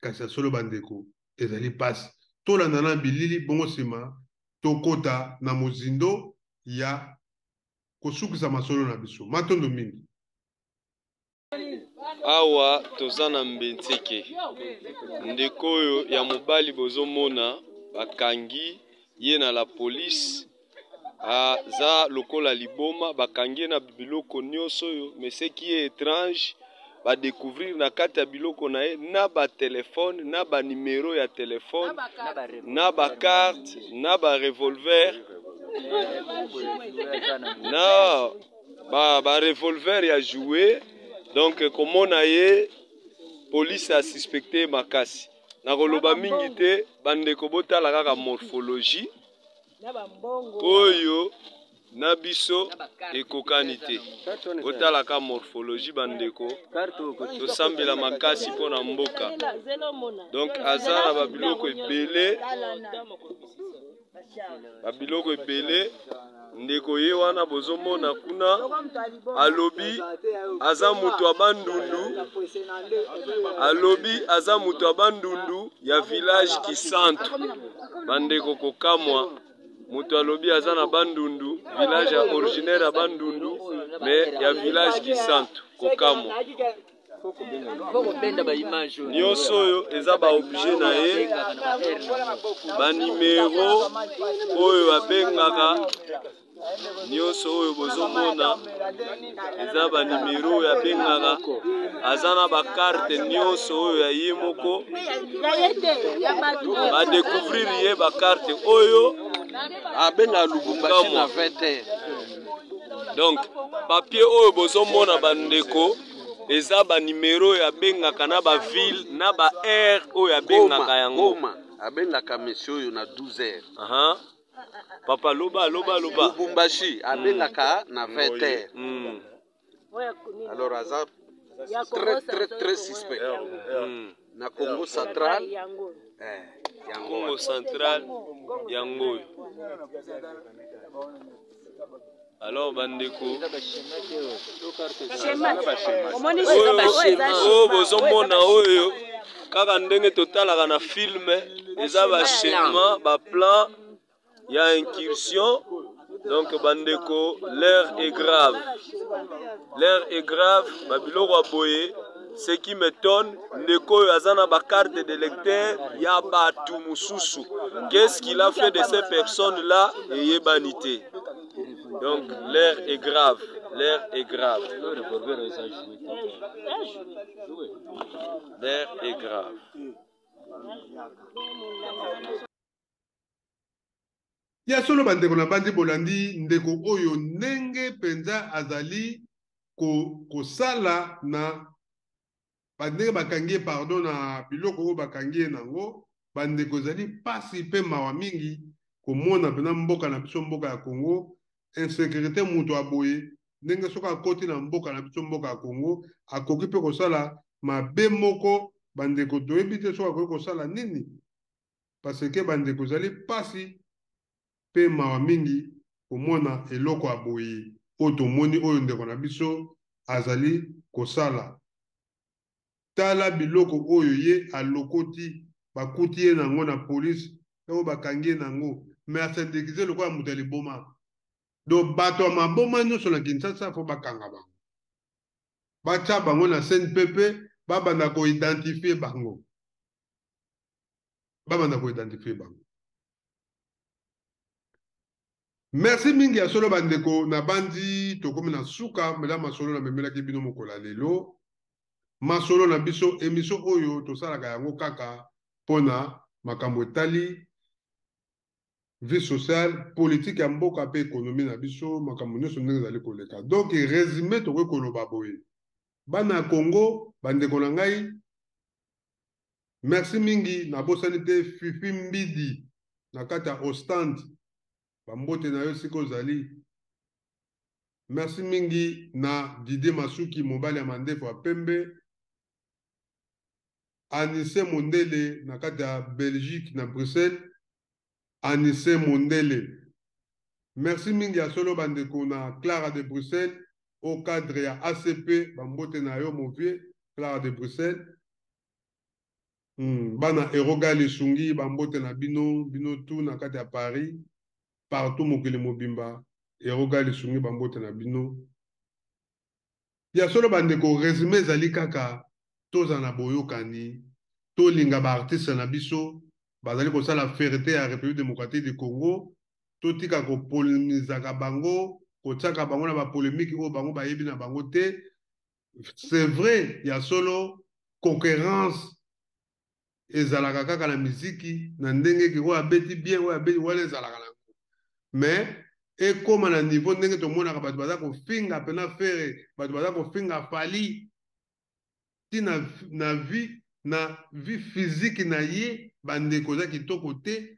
Speaker 2: Kasi ya solo, bandeko, ezali mpasi. Tolanda na bilili, bongo nsima tokɔta na mozindo ya kosukisa masolo na biso. Matondo mingi.
Speaker 5: Awa toza na Mbenseke. Ndeko oyo ya mobali bozomona, bakangi ye na la police, aza lokola liboma. Bakangi ye na biloko nyonso oyo, mais ce qui est étrange, badécouvrir na kati ya biloko na ye na batelefone, na banimero ya telefone, na bacarte, na barevolver, na barevolver ba ya jouet. Donc komona ye, police asuspecte makasi. Nakoloba mingi te, bandeko, botala kaka morphologie oyo. Na biso ekokani te. Botalaka morphologie bandeko, tosambela makasi mpo na mboka. Donc aza na babiloko ebele, babiloko ebele. Ndeko ye wana bozomona kuna alobi aza moto ya Bandundu, alobi aza moto ya Bandundu ya village Kisantu. Bandeko kokamwa, moto alobi aza na Bandundu, village ya originaire ya Bandundu, mais ya village Kisantu. Kokamwa. Nyonso oyo eza ba objet na ye, ba numero oyo babengaka, nyonso oyo bozomona eza ba numero oyo abengaka. Aza na ba carte nyonso oyo ya ye moko, ba découvrir ye ba carte oyo
Speaker 6: abenga Lubumbashi na 20 heures.
Speaker 5: Donc papier oyo bozomona bandeko eza ba numero oyo abengaka na ba ville na ba heure oyo abengaka yango.
Speaker 6: Goma abengaka monsieur oyo na 12 heures.
Speaker 5: Aha. Papa loba loba loba.
Speaker 6: Lubumbashi abengaka na 20 heures. Alors aza très très très suspect. Na Congo central. Yango.
Speaker 5: Congo central yango oyo. Alors bandeko, oyo bozomona oyo kaka ndenge totalaka na film, eza ba schéma, ba plan ya incursion. Donc bandeko, l'heure est grave, l'heure est grave. Babiloko ya boye, ce qui m'étonne, ndeko oyo aza na ba carte de lecteur ya batu mosusu, qu'est-ce qu'il a fait de ces personnes là eyebani te. Donc l'heure est grave, l'heure est grave, l'heure est grave.
Speaker 2: Ya solo bandeko na bandi bolandi ndeko oyo ndenge mpenza azali kosala na bandenge bakangi ye, pardon, na biloko oyo bakangi ye nango. Bandeko, ezali pasi mpe mawa mingi komona mpena mboka na biso, mboka ya Congo, insécurité. Moto aboye ndenge soki akoti na mboka na biso, mboka ya Congo, akoki mpe kosala mabe moko. Bandeko, toyebi te soki akoki kosala nini, parce que bandeko, ezali pasi mpe mawa mingi komona eloko ya boye oyo tomoni oyo ndeko na biso azali kosala. Tala biloko oyo ye alokoti, bakuti ye nango na police oyo bakangi ye nango, mais asindikize lokola moto ya liboma. Donc bato ya maboma nyonso na Kinshasa fo bakanga bango, batya bango na CNPP, babanda koidentifie bango, babanda koidentifie bango. Merci mingi ya solo bandeko na bandi, tokomi na suka mela masolo na memelaki bino mokolo ya lelo. Masolo na biso, émission oyo tosalaka yango kaka mpona makambo etali vie sociale, politique ya mboka mpe économie na biso, makambo nyonso ndenge ezali koleka. Donc résumé, tokoki koloba boye: bana ya Congo, bandeko na ngai, merci mingi. Nabosani te Fifi Mbidi na kati ya Ostende, bambote na yo sika ozali. Merci mingi na Didier Masuki, mobali ya mandefu ya pembe, Anise Mondele na kati ya Belgique na Bruxelles, Anise Mondele. Merci mingi ya solo bandeko na Clara de Bruxelles au cadre ya ACP, bambote na yo mon vieux Clara de Bruxelles. Bana Eroga Lisungi, bambote na bino, bino tout na kati ya Paris, partout mokili mobimba, Eroga Lisungi, bambote na bino. Ya solo bandeko, résumé ezali kaka tozala na boyokani, tolinga baartiste na biso bazali kosala fierté ya République démocratique du Congo, totika kopolemizaka bango, kotiaka bango na bapolémique oyo bango bayebi na bango te. C'est vrai, ya solo, concurrence ezalaka kaka na miziki na ndenge ke oyo abeti bien, oyo abeti wana, ezalaka nango, mais ekóma na niveau ndenge tomonaka bato baza kofinga mpena Ferre, bato baza kofinga Fally ti na vie physique na ye. Bandeko, eza kitoko te.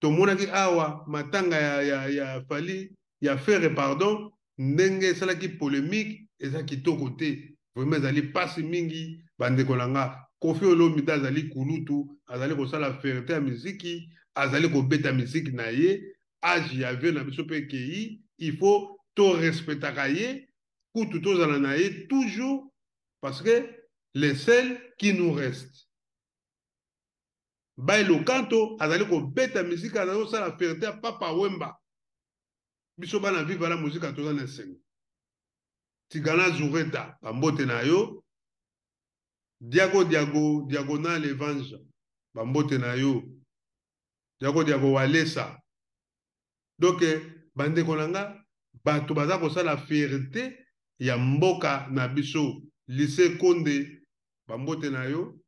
Speaker 2: Tomonaki awa matanga ya, ya, ya Fally, ya Ferre pardon, ndenge esalaki polemique, eza kitoko te. Vraiment ezali pasi mingi bandeko na nga. Koffi Olomide azali kulutu, azali kosala fierté ya miziki, azali kobeta miziki na ye, age ya vieux na biso pe ekeyi, il faut to respectaka ye, kutu tozala na ye toujours parce que le seul qui nous reste. Bay Lokanto azali kobeta miziki, azali kosala fierté ya Papa Wemba. Biso bana Viva la Musica toza na esengo. Tigana Zureta, bambote na yo. Diago Diago, Diagonal Evanja, bambote na yo. Diago Diago Walesa. Donc, bandeko na nga, bato baza kosala fierté ya mboka na biso. Lycée Konde, bambote na yo.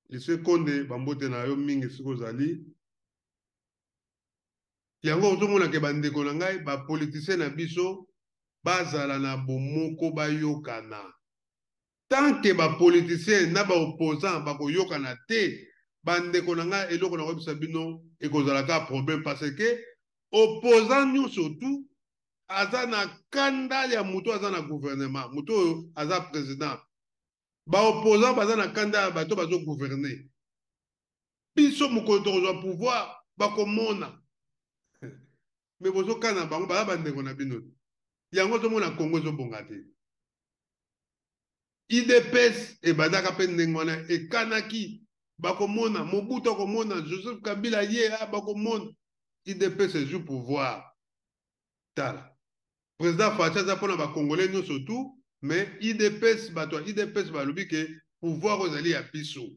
Speaker 2: Lycée Konde, bambote na yo mingi esika ozali. Yango ozomona ke bandeko na ngai, ba politiciens na biso bazala na bomoko, bayokana. Tant que ba politiciens na ba opposants bakoyokana te, bandeko na ngai, eloko nakoyebisa bino ekozala kaka problème, parce que opposant nyonso tout aza na kanda ya moto aza na gouvernement, moto oyo aza président. Ba opposants baza na kanda ya bato bazo gouverner. Biso mokolo tokozwa pouvoir bakomona. Mais bozokana bango baza bandeko na bino. Yango ozomona Congo ezobonga te. UDPS ebandaka mpe ndenge wana, ekanaki bakomona Mobutu, akomona Joseph Kabila, ye bakomona UDPS ezwi pouvoir. Tala président Fatshi aza mpona ba Congolais nyonso tout, mais UDPS, bato ya UDPS balobi ke pouvoir oyo ezali ya biso.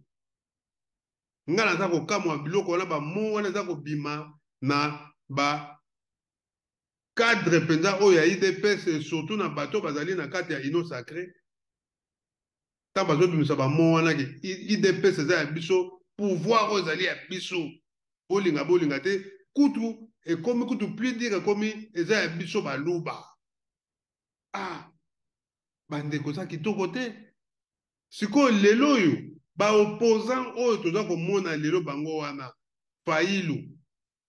Speaker 2: Nga naza kokamwa biloko wana, ba mots wana eza kobima na ba cadre mpenza oyo ya UDPS, et surtout na bato bazali na kati ya Union Sacrée. Ntango bazobimisa ba mots wana ke UDPS eza ya biso, pouvoir oyo ezali ya biso, bolinga bolinga te, kutu ekomi kutu plus dire ekomi eza ya biso baluba. Ah, bandeko, eza kitoko te. Sikoyo lelo oyo ba opposant oyo toza komona lelo bango wana, Fayulu,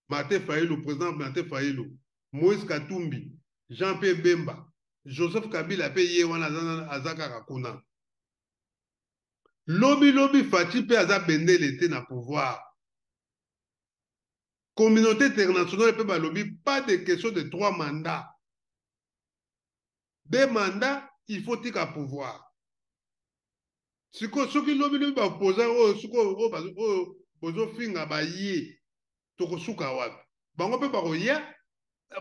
Speaker 2: Martin Fayulu, président Martin Fayulu, Moïse Katumbi, Jean-Pierre Bemba, Joseph Kabila pe ye wana aza kaka kuna. Lobi lobi Fatshi pe aza bendele te na pouvoir. Communauté internationale pe balobi pas de question de 3 mandats. 2 mandats, il faut tika pouvoir. Siko soki lobi lobi ba opposant oyo siko oyo oyo bozofinga ba ye, tokosuka wapi? Bango pe bakoya,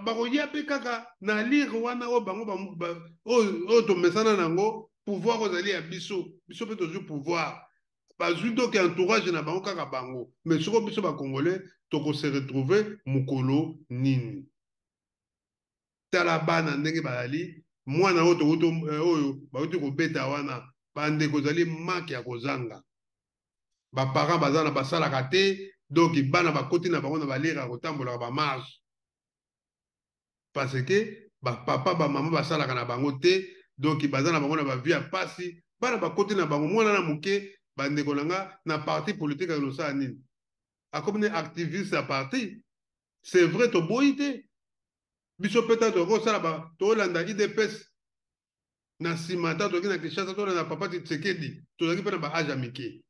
Speaker 2: bakoya pe kaka na lire wana oyo bango ba, oyo, oyo tomesana nango, pouvoir ozali ya biso, biso pe tozwi pouvoir. Bazwi donc entourage na bango kaka bango. Mais siko biso ba Congolais toko se retrouver mokolo nini? Tala bana ndenge bazali, mwana oyo tokuti, oyo bauti kobeta wana, bandeko ezali manque ya kozanga. Ba parents baza na basalaka te, donc bana bakoti na bango na balire ya kotambolaka ba marche. Parce que ba papa ba mama basalaka na bango te, donc baza na bango na ba vie ya pasi, bana bakoti na bango mwana na moke, bandeko na nga na parti politique ya kosala nini? Akomi ne activiste ya parti. C'est vrai toboyi te. Biso pe ta tokosala ba tolanda UDPS na nsima ta toki na Kinshasa tolanda papa Tshisekedi, tozalaki pe na ba age ya mike.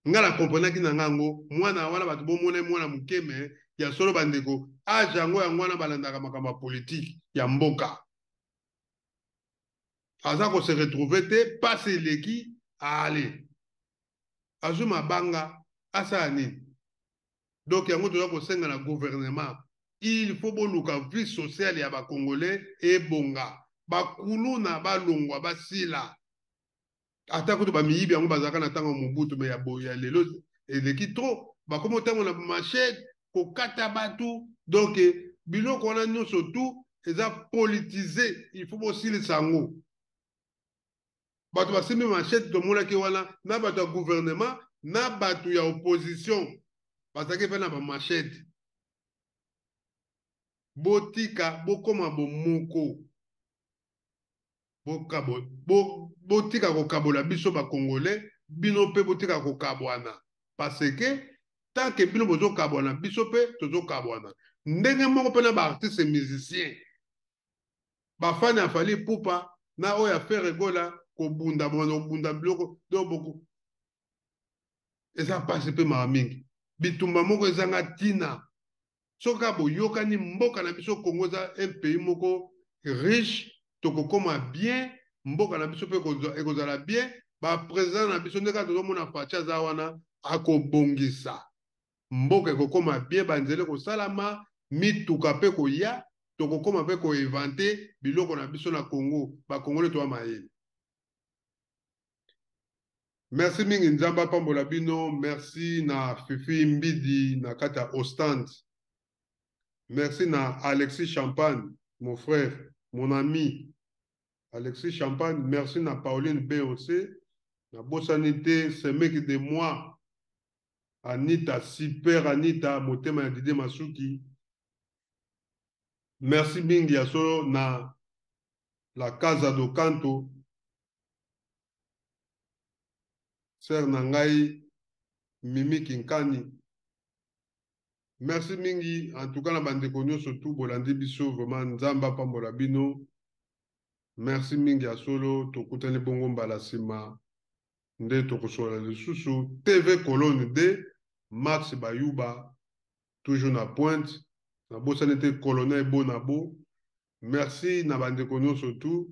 Speaker 2: Nga na comprenaki na nga yango mwana wana bato bomona mwana moke, mais ya solo bandeko age yango yango wana balandaka makambo ya politique ya mboka. Aza ko se retrouver te, passe eleki, allez. Azwi mabanga, asala nini? Donc yango toza kosenga na gouvernement, il faut boluka vie sociale ya ba Congolais ebonga. Bakuluna balongwa basila. Ata kutu ba miyibi yango bazalaka na tango Mobutu, mais ya boye ya lelo eleki trop. Bakomi otango na machette kokata batu, donc biloko wana nyonso tout eza politisé, il faut bosilisa yango. Bato basimbi machette tomonaki wana na bato ya gouvernement na bato ya opposition bazalaki pe na ba machette. Botika bokoma bomoko. Botika kokabola biso ba Congolais, bino pe botika kokabwana parce que Tant que bino bozokabwana, biso mpe tozokabwana. Ndenge moko mpe na baartiste musicien, bafani ya Fally Ipupa na oyo ya Ferre Gola, kobunda bobanda kobunda biloko donc boko eza mpasi mpe mawa mingi. Bitumba moko ezanga ntina. Soki kaka boyokani, mboka na biso Congo eza un pays moko riche, tokokoma bien, mboka na biso mpe ekozala bien. Baprésident na biso nde kaka tozomona Fatshi aza wana, akobongisa mboka, ekokoma bien, banzela ekosalama, mituka mpe koya, tokokoma mpe koinventer biloko na biso na Congo. Bakongole toya mayele. Merci mingi, Nzambe apambola bino. Merci na Fifi Mbidi na kati ya Ostende. Merci na Alexis Champagne, mon frère, mon ami Alexis Champagne. Merci na Pauline Boc, nabosani te semeki de moi Anita, super Anita, motema ya Dide Masuki. Merci mingi ya solo na la Casa do Canto, sœur na ngai Mimi Kinkani. Merci mingi en tout cas na bandeko nyonso tu bolandi biso. Vraiment, Nzambe apambola bino. Merci mingi ya solo. Tokutani bongo mbala nsima nde tokosola lisusu. TV Colonne D, Max Bayuba, toujours na pointe. Nabosani te colonel Bonabo. Merci na bandeko nyonso tu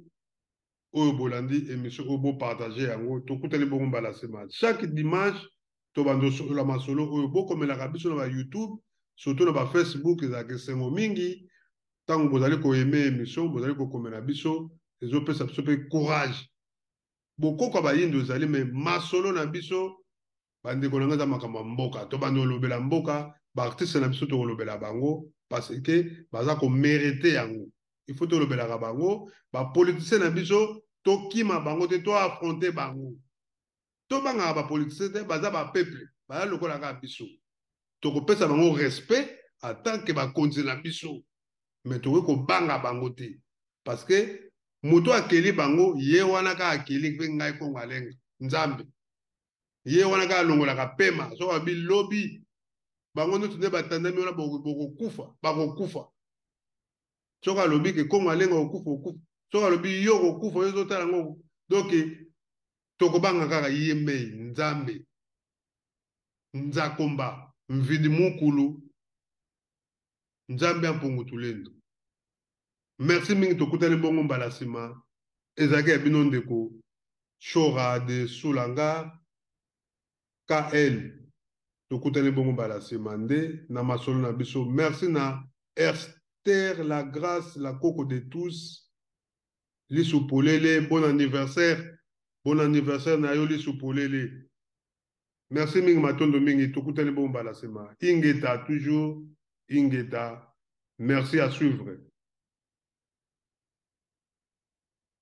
Speaker 2: oyo bolandi émission oyo, bopartage yango. Tokutani bongo mbala nsima. Chaque dimanche tobanda osolola masolo oyo. Bokomelaka biso na bayoutube, surtout na bafacebook. Ezalaka esengo mingi ntango bozali koaimer émission, bozali kokomela biso, ezopesa biso mpe courage. Bokoko bayindo ezali me masolo na biso, bandeko na ngai, eza makambo ya mboka. Tobanda olobela mboka, baartiste na biso tokolobela bango parce que baza komériter yango. Il faut tolobelaka bango. Bapoliticien na biso, tokima bango te, toaffronter bango. Tobangaka bapoliticien te, baza bapeuple, baza lokola kaka biso. Tokopesa bango respect en tant que bakonzi na biso, mais tokoki kobanga bango te, parce que moto akeli bango, ye wana kaka akeli mpe ngai Kongo Alenga. Nzambe ye wana kaka alongolaka pema. Soki babi lobi bango nyonso nde batandami wana bokokufa, bakokufa. Soki alobi ke Kongo Alenga okufa, okufa. Soki alobi yo kokufa, yo ozotala yango. Donc tokobanga kaka ye mei Nzambe Nzakomba Mvidi Mukulu, Nzambe ya Mpungu Tulendo. Merci mingi, tokutani bongo mbala nsima. Ezalaki ya bino ndeko Shora de Sulanga KL. Tokutani bongo mbala nsima nde na masolo na biso. Merci na Esther la Grâce, la coco de tous, Lisu Polele. Bon anniversaire, bon anniversaire na yo, Lisu Polele. Merci mingi, matondo mingi. Tokutani bongo mbala nsima. Ingeta, toujours ingeta. Merci, à suivre.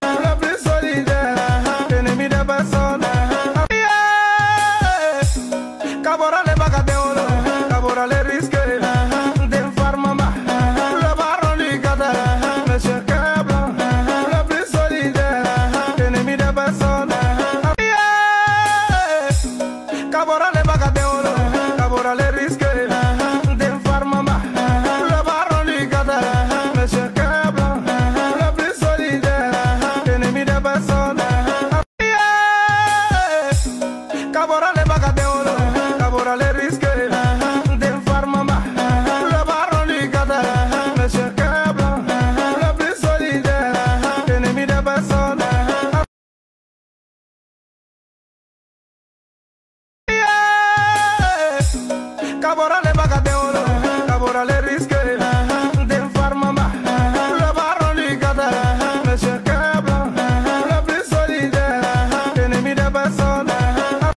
Speaker 1: Le plus solidaire, ennemi de personne. Yeah. Caborale Bagadeolo, Caborale risque, D'infarmama, le baron du Qatar, Monsieur Cablan, le plus solidaire, ennemi de personne. Yeah. Caborale Bagadeolo, Caborale risque, D'infarmama, le baron du Qatar, Monsieur Cablan, le plus solidaire, ennemi de personne. Yeah. Caborale Bagadeolo, Caborale risque, D'infarmama, le baron du Qatar, Monsieur Cablan, le plus solidaire, ennemi de personne. Yeah. Caborale Bagadeolo.